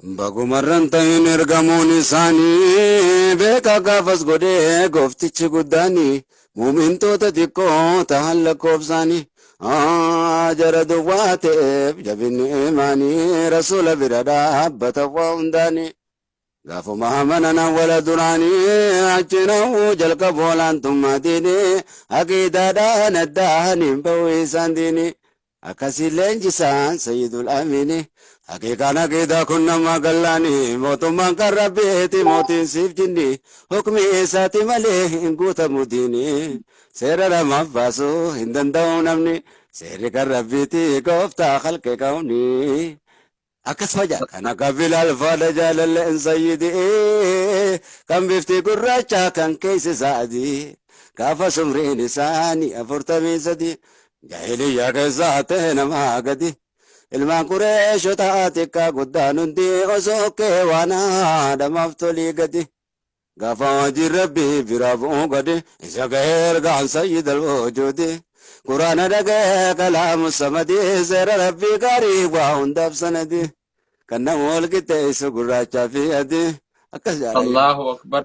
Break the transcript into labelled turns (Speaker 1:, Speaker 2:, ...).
Speaker 1: Bagumarran ta'in ergamuun isaanii beekaa gaafas godhee gooftichi guddaanii muumintoota xiqqoo ta'an lakkoofsaanii jara duwwaa ta'eef jabinni imaanii rasuula bira dhaabbata waa hundaanii gaafuma amanan awwala duraanii achinahuu jalqabu olaantummaa diinii aqiidaadhaan addaan hin ba'u isaan diinii. Akkasii leenjisaan Sayyidul Amiini. Haqiiqaan aqiidaa kun nama gallaani. Mootummaan kan Rabbiiti mootiin siif jinni. Hukmi isaati malee hin guutamu diini. Seera namaaf baasuu hin danda'u namni. Seerri kan Rabbiiti gooftaa khalqe kawni. Akkas faja kan akka Bilaal faadha jaalalleen sayyidii. Kan bifti gurraacha kan keessi isaa adii. Gaafa sumriin isaanii 43. Jaahiliyyaa keessaa ta'e namaa gadi. Ilmaan Qureeshotaa xiqqaa guddaan hundi osoo kee waan haadhamaaf tolii gadi. Gaafa hojii Rabbii biraa bu'uu gadi isa gahee ergaan sayyidal wujuudi. Quraana dhaga'ee kalaamu samadii seera Rabbii gaarii waa hundaaf sanadi. Kan nama wal qixxeessu gurraachaa fi adii. Akkas jaalala.
Speaker 2: Allahu akbar.